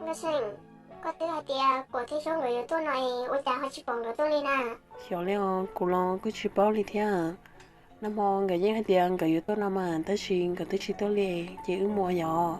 Nkauj Seej, koj twb hais tias Kuam thiab Xyoob nkawd yuav tuaj no es ua cas ho tsis pom nkawd tuaj li na? Xyov li os, kuv los kuj tsis paub li thiab. Nag hmo nkawd yeej hais tias nkawd yuav tuaj no mas, tab sis nkawd twb tsis tuaj li, ces wb mus yom.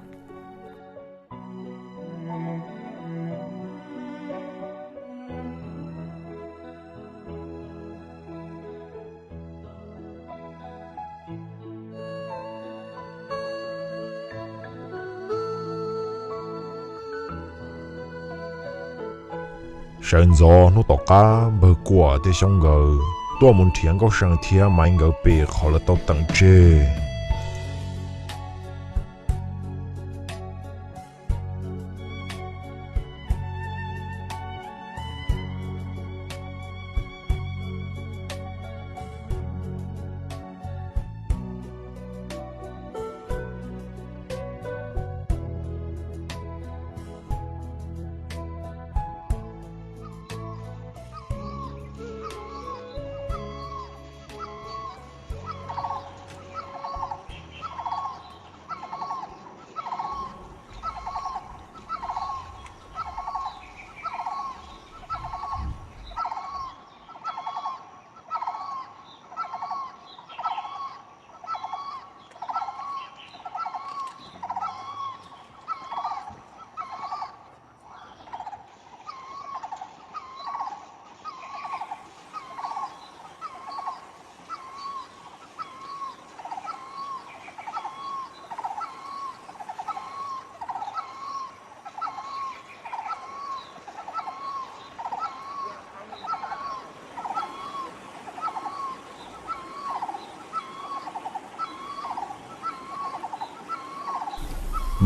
Sawv ntxov hnub tom qab npawg Kuam thiab Xyoob nkawd tuaj mus nrhiav Nkauj Seej thiab Maiv nkawd pem qhov lawv tau teem tseg.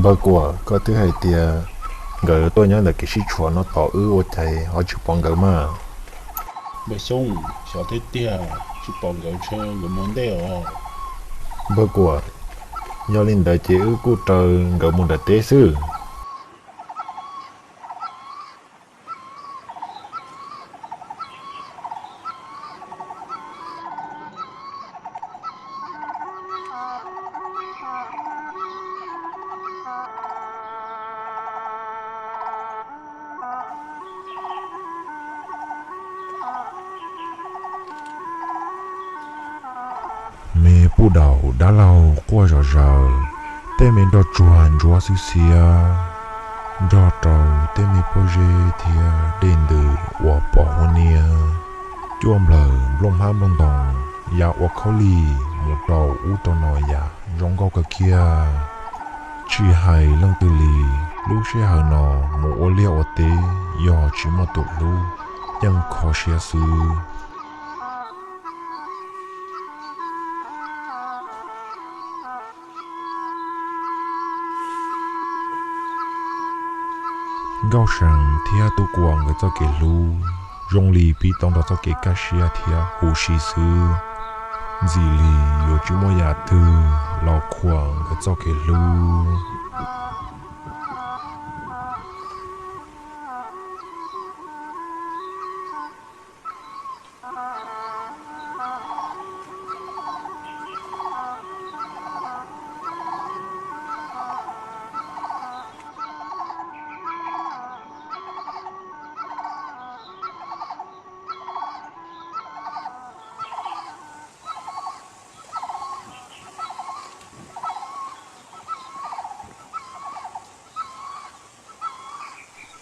Npawg Kuam, koj twb hais tias nkawd tuaj nyob ntawm kev sib tshuam no tos wb ua cas ho tsis pom nkawd mas? Npawg Xyoob, xyov tiag tiag, tsis pom nkawd ntshe nkawd mus ntej os. Npawg Kuam, yog li ntawd ces wb kuj raws nkawd mus nram teb xwb. Me puj daum dab laug quaj zom zaws, tej me nroj tsuag ntsuab xwb xiab, nrog rau tej me pob zeb thiab dej ntws uas pom hua niab. Cuaj nplawg nplooj hmab nplooj ntoos ya ua khaub lig mus rau ub rau no yam zoo nkauj kawg kiag. Tsis hais leej twg li, lub sij hawm no mus ua liaj ua teb yog tsis muaj tus hlub, yeej kho siab xwb. Nkauj See thiab Tub Kuam nkawd txoj kev hlub zoo li pib tau nrog txoj kev kaj siab thiab huv si xwb. Ntxim li yuav tsis muaj yam twg los khuam nkawd txoj kev hlub.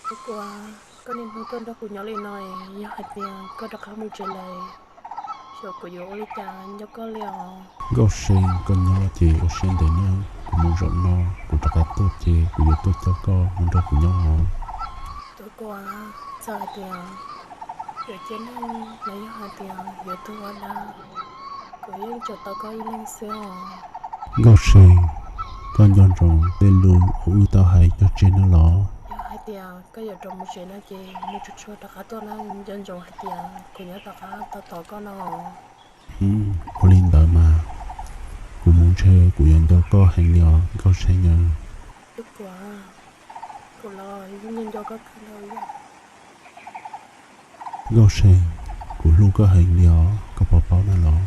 Tub Kuam, koj niaj hnub tuaj nrog kuv nyob li no, yog hais tias koj rov qab mus tsev lawm, xyov kuv yuav ua li cas nco koj li os. Nkauj See, koj nyob ces ua siab ntev nawb, kuv mus zaum no, kuv rov qab tuaj ces kuv yuav tuaj coj koj mus nrog kuv nyob os. Tub Kuam, txawm hais tias yuav cia neeg los yog hais tias yuav tuag ua dab, kuv yeej tsuas tau koj ib leeg xwb os. Nkauj See, koj nco ntsoov tej lus uas wb tau hais cog tseg no los? Yog hais tias koj yuav rov mus tsev no ces mus tsuag tsuag rov qab tuaj na, nco ntsoov hais tias kuv nyob tom qab tos tos koj no. Ua li ntawd mas, kuv mus ntshe kuv yuav nco koj heev li os Nkauj See na. Tub Kuam, kuv los yeej nco nco koj kawg nkaus li. Nkauj See, kuv hlub koj heev li os, koj puas paub na los?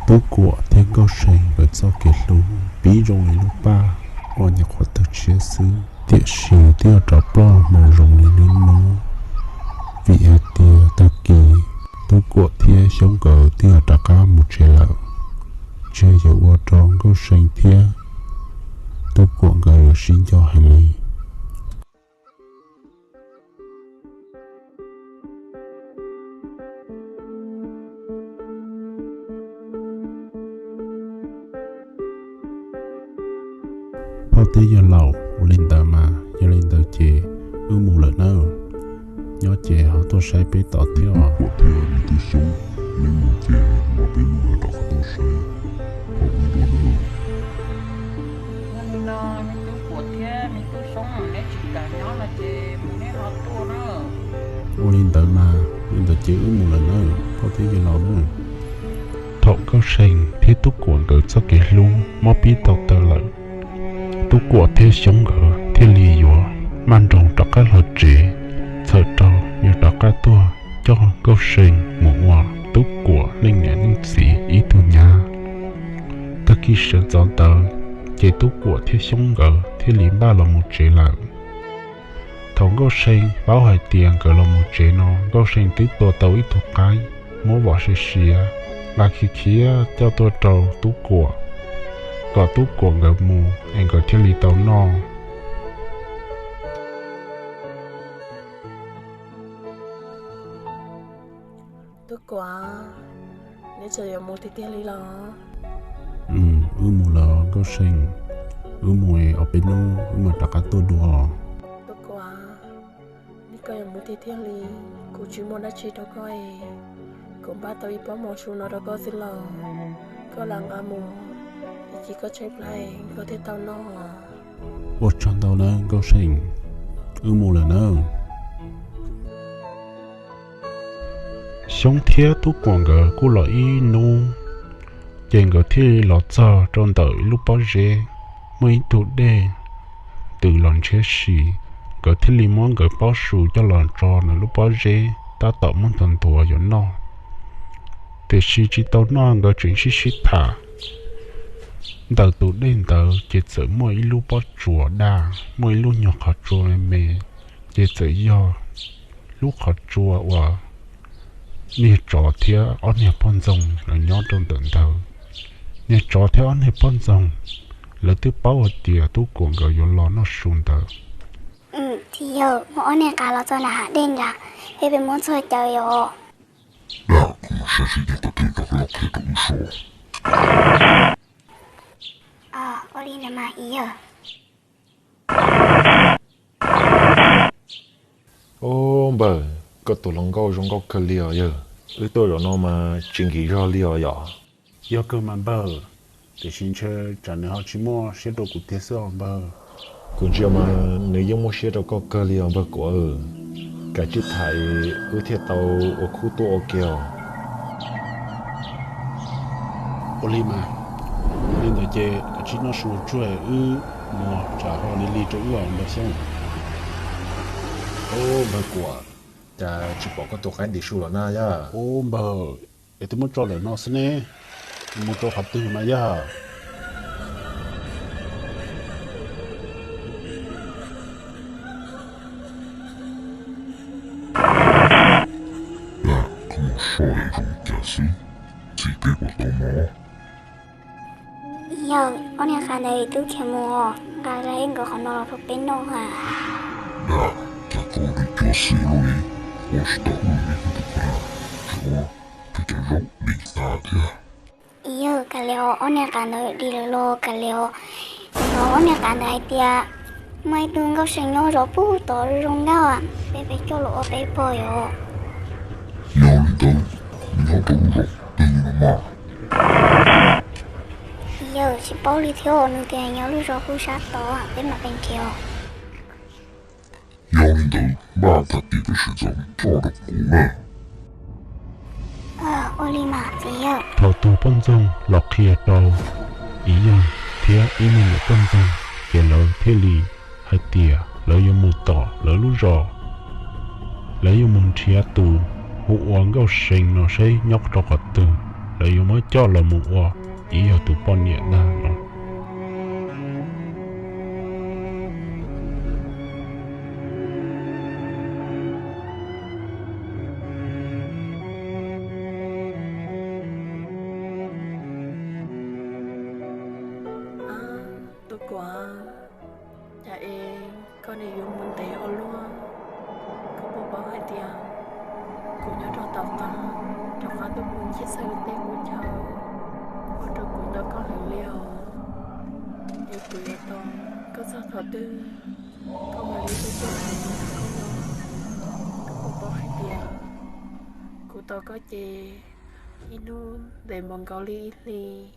Tub Kuam thiab Nkauj See nkawd txoj kev hlub pib zoo li lub paj, ob nyuag qhov twg tshiab xwb, tiam sis twb yog rov ploj hmo zoo li hnub no, vim hais tias tag kis Tub Kuam thiab Xyoob nkawd twb yog rov qab mus tsev lawm. Ntshe yuav ua rau Nkauj See thiab Tub Kuam nkawd yuav sib nco heev li. Phauj thiab yawg laus, ua li ntawd mas yog li ntawd ces wb mus lawm nawb. Nyob ces ho tuaj saib peb tod thiab os. Kuam thiab me tub Xyoob, neb mus ces mam peb mus rov qab tuaj saib hauv wb dua nawb. Yog li no, me tub Kuam thiab me tub Xyoob, neb tsis kam nyob no ces mus neb ho tuaj na. Ua li ntawd mas, li ntawd ces wb mus lawm nawb, phauj thiab yawg laus nawb. Thaum Nkauj See thiab Tub Kuam nkawd txoj kev hlub mob pib tau taw lawm, Tub Kuam thiab Xyoob nkawd thiaj li yuav maj nroos rov qab los tsev, txhawm rau yuav rov qab tuaj coj Nkauj See mus ua Tub Kuam leej niam leej txiv ib tug nyab. Tag kis sawv ntxov ntawd, ces Tub Kuam thiab Xyoob nkawd thiaj li npaj los mus tsev lawm. Thaum Nkauj See paub hais tias nkawd los mus tsev no, Nkauj See twb tua tau ib tug qaib muab vom siav siav, nqa khiav khiav coj tuaj rau Tub Kuam, kom Tub Kuam nkawd mus es nkawd thiaj li tau noj. Tub Kuam, neb tseem yuav mus tiag tiag li los? Wb mus lawm Nkauj See, wb mus ob peb hnub wb mam rov qab tuaj dua. Tub Kuam, neb koj yuav mus tiag tiag li, kuv tsis muaj dab tsi rau koj es kuv npaj tau ib pob mov su no rau koj xwb los, koj lam nqa mus, ib chim koj tshaib plab koj thiaj tau noj. Ua tsaug ntau nawb Nkauj See, wb mus lawm nawb. Xyoob thiab Tub Kuam nkawd kuj los ib hnub, ces nkawd thiaj li los txog rau ntawm ib lub pob zeb, muaj ib tug dej ntws los ntshiab si. Nkawd thiaj li muab nkawd pob su coj los tso ntawm lub pob zeb tab tom muab ntuav ntuav yuav noj. Tiam sis tsis tau noj, nkawd tseem sib sib tham. Ntawm tus dej ntawd ces txawm muaj ib lub pob tsuas daj, muaj ib lub nyuag qhov tsua me me, ces txawm yog lub qhov tsua uas niag tsov thiab ob niag poj ntxoog lawv nyob rau ntawm ntawd. Niag tsov thiab ob niag poj ntxoog lawv twb paub hais tias Tub Kuam nkawd yuav los noj su ntawd. Txiv yawg, muaj ob niag qav los txog nram hav dej nrad, peb peb muab txog caw os. Dab, kuv mus saib seb yog tau twg rov qab los qhia rau wb soj. Ua li ntawd mas txiv yawg. Ub npawg, koj tus hluas nkauj zoo nkauj kawg li os yawg. Wb tuaj zaum no mas tsis nkim zog li os yom. Yog kawg mas npawg, tiam sis ntshe tsam nws ho tsis muaj siab rau kuv tiag xwb os npawg. Kuv ntsia mas nws yeej muaj siab rau koj kawg li os npawg Kuam. Kav tsij tham wb thiaj tau ua khub tuaj ua ke os. Ua li mas, li ntawd ces kav tsij noj su tsuag wb mus tsam ho lig lig rau wb os npawg Xyooj. Ub npawg Kuam, cas tsis pom koj tus qaib ntim su lawm na yog? Ub npawg, es twb muab tso ntawm no xwb ne, mus rau qhov twg mas yog? Dag, koj mus soj es zoo cas xwb, txiv peb puas tau noj? Yog, ob niag qav ntawd twb khiav mus os, nqa laib nkawd qhov no los rau peb noj ha. Dag, cas koj ua li cuav xwb li, ua tsis tau wb li koj tus qaib, tseem ua pheej cov zaub dim tas thiab. Yog, kav liam os, ob niag qav ntawd dim lawm los kav liam os. Hnov ob niag qav ntawd hais tias muaj ib tug Nkauj See nyob zov pug tod zoo nkauj, peb peb coj los ua peb pog yom. Yog li ntawd, nyob rau lub zos twg no mas? Yog, tsis paub li thiab, nws tias nyob lub zos pug sab tod, peb mam pem nrhiav. Yog li ntawd npaj tag kis peb sawv ntxov coj rau kuv na. Ua li mas txiv yawg. Thaum tus poj ntxoog los qhia rau Txiv Yawg thiab ib niag niam poj ntxoog, ces lawv thiaj li hais tias lawv yuav mus tom lawv lub zos, lawv yuav mus nrhiav tus hu ua Nkauj See no saib nyob rau qhov twg, lawv yuav muab coj los mus ua Txiv Yawg tus poj niam ntag no. Ua, cas es koj nim yuav mus ntev ua luaj? Koj puas paub hais tias kuv nyob rau tom qab, rov qab tuaj mus ncig xauj tej qub chaw, ua rau kuv nco koj heev li os. Es kuv yuav tos koj txog thaum twg koj mam li tuaj coj kuv mus nrog koj nyob. Koj puas paub hais tias kuv tos koj ces ib hnub ntev npaum nkaus li ib hlis,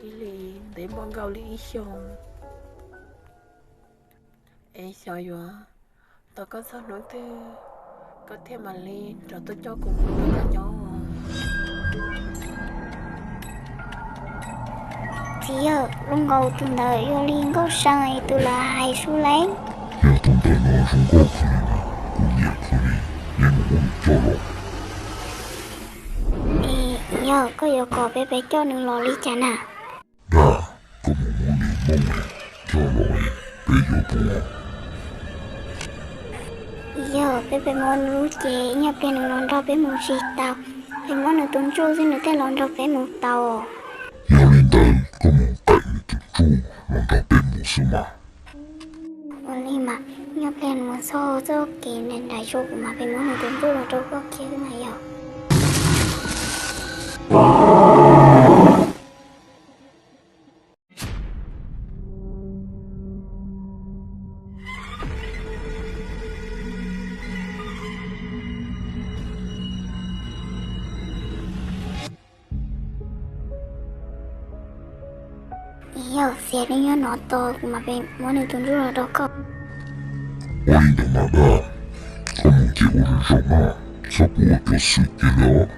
ib hlis ntev npaum nkaus li ib xyoos. Es xyov yuav tos koj txog hnub twg koj thiaj mam li rov tuaj coj kuv mus nrog koj nyob. Txiv yawg, lub nkaus tus ntawd yog li Nkauj See tus lawv hais sub lauj? Yog tus ntawm no zoo nkauj kawg li mas kuv nyiam kawg li, peb mus muab nws coj los. Es yog koj yuav kom peb peb coj nws los li cas na? Dag, koj mus muab nws muab nws coj los, peb yuav puas? Yog peb peb muab nws ces ib nyuag pliag nws los nrog peb mus tsis tau, peb muab nws tus ntsuj xwb nws thiaj los nrog peb mus tau. Yog li ntawd koj mus qaim nws tus ntsuj los nrog peb mus xwb mas. Ua li mas, ib nyuag pliag nws mus txog txoj kev nraiv nraiv rau kuv mas peb muab nws tus ntsuj los rau koj kiag xwb mas yog. Yog xiam li nyob no tos kuv mam pem muab nws tus ntsuj los rau koj. Ua li ntawd mas dag, koj mus ces ua zoo zoo na, txhob pub ua cov xwm kiag li os.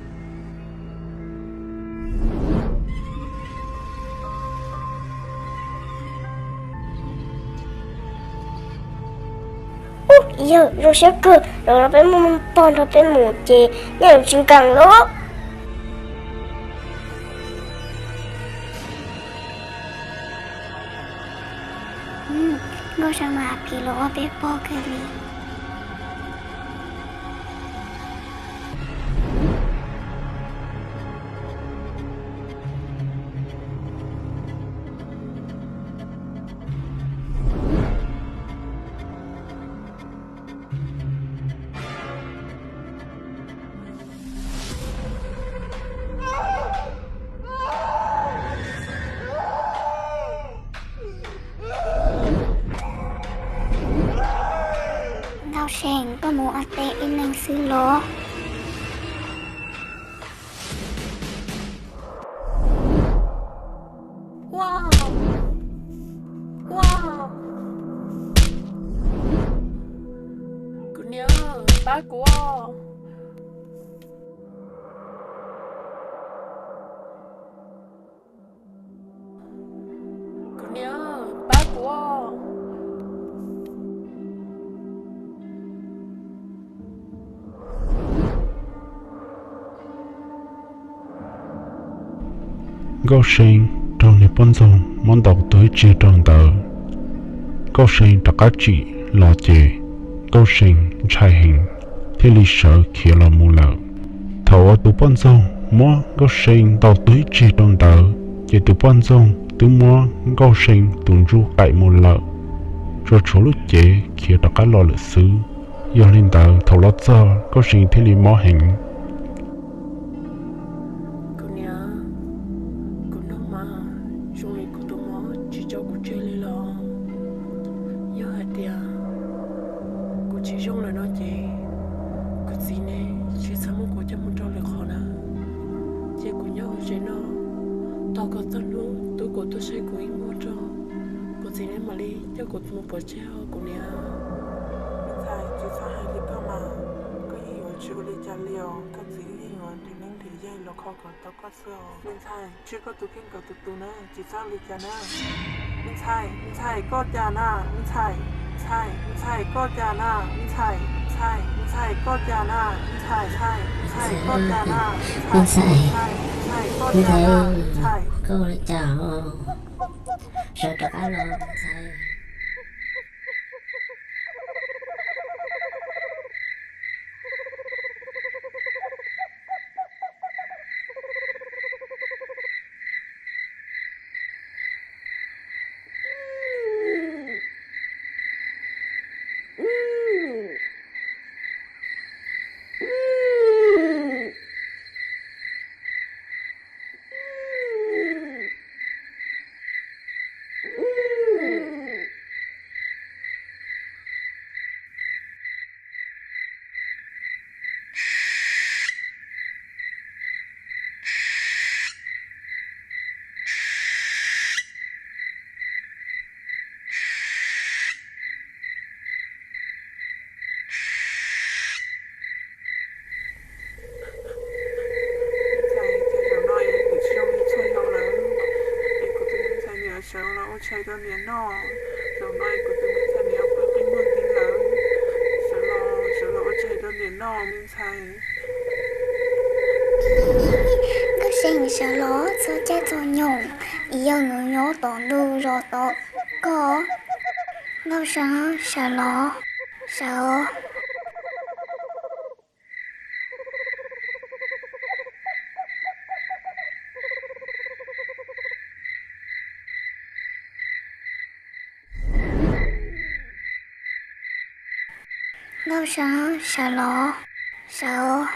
Ub, yawg zoo siab kawg, los peb muaj tog nrog peb mus ces yeej tsis nkees lawm. Nkauj See mas phim los ua peb pog kawg li. Nkauj See, koj mus ua teb ib leeg xwb los? Ua, ua, kuv niam, pab kuv. Kuv niam, pab kuv. Nkauj See raug niag poj ntxoog muab ntaus tuag ib tsig rau ntawd. Nkauj See rov qab tsim los ces Nkauj See ntshai heev thiaj li sawv khiav los mus lawm. Thaum uas tus poj ntxoog muab Nkauj See ntaus tuag ib tsig rau ntawd ces tus poj ntxoog twb muab Nkauj See tus ntsuj qaim mus lawm, tsuas tshuav lub cev khiav rov qab los lawm xwb. Yog li ntawd thaum los txog Nkauj See thiaj li mob heev. Kuv niam, kuv nug mas zoo li kuv tus mob tsis tso kuv tseg li los? Yog hais tias kuv tsis zoo lawm no ces kuv txiv ne tsis txhob muab kuv coj mus rau lwm qhov na. Ces kuv nyob hauv tsev no tos kom txog hnub tub kuv tuaj saib kuv ib muag rau, kuv txiv ne mam li coj kuv mus pov tseg os kuv niam. Me ntxhais, tsis txhob hais li koj mas, koj yeej yuav tsis ua li cas li os, koj txiv yeej yuav nrhiav neeb nrhiav yaig los kho kom tau koj xwb os. Me ntxhais, tswj koj tus kheej kom tus tus na, tsis txhob li cas na. Me ntxhais, me ntxhais koj cas na, me ntxhais, ntxhais, me ntxhais koj cas na, me ntxhais, ntxhais, me ntxhais koj cas na, me ntxhais, ntxhais, me ntxhais koj cas na, me ntxhais, ntxhais, me ntxhais koj cas na, me ntxhais. Koj ua li cas os? Sawv rov qab los ntxhais. Tshais rau niam noj, zaum no kuv tus me ntxhais niam ua pw qi muag ti lawm. Sawv los, sawv los ua tshais rau niam noj me ntxhais. Nkauj See, sawv los txog caij txog nyoog, yog nws nyob tom ntug zos tod koj. Nkauj See, sawv los, sawv. Nkauj See, sawv los, sawv.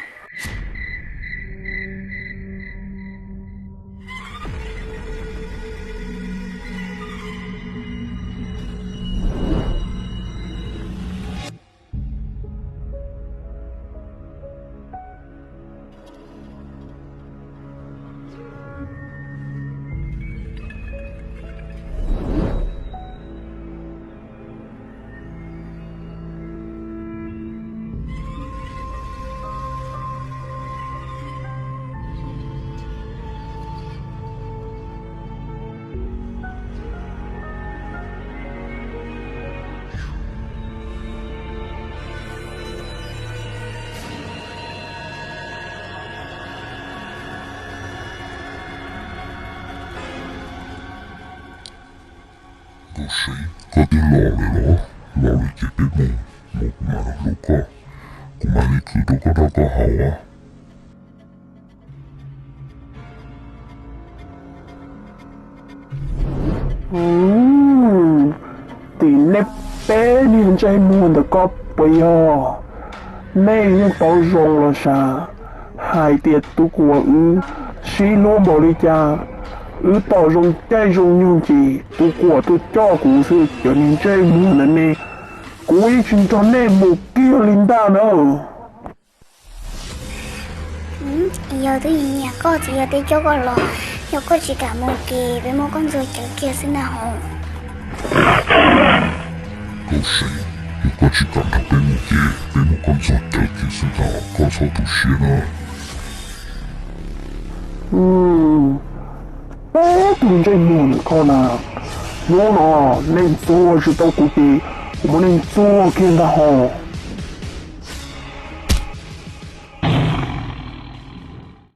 Nkauj See, koj twb los lawm los? Los lawm ces peb mus, mus kuv mam los hlub koj, kuv mam li khwv rau koj noj koj haus. Tim nej peb niag ntsej muag ntawm koj puas yog, nej yeej paub zoo los sav hais tias Tub Kuam wb sib hlub npaum li cas, wb pom zoo caij zoo nyoog ces Tub Kuam tuaj coj kuv xwb. Cov niag ntsej muag ntawm nej, kuv yeej tsis nrog nej mus kiag li ntag na. Yog twb nyiam koj txiv yog twb coj koj los, yog koj tsis kam mus ces peb muab koj ntxuag cawv kiag xwb ntag hos. Nkauj See, yog koj tsis kam nrog peb mus ces peb muab koj ntxuag cawv kiag xwb ntag, koj txhob tu siab na. Peb tug ntsej muag ntawm koj na, hnub no nej ntxuag tsis tau kuv ces kuv muab nej ntxuag kiag ntag hos.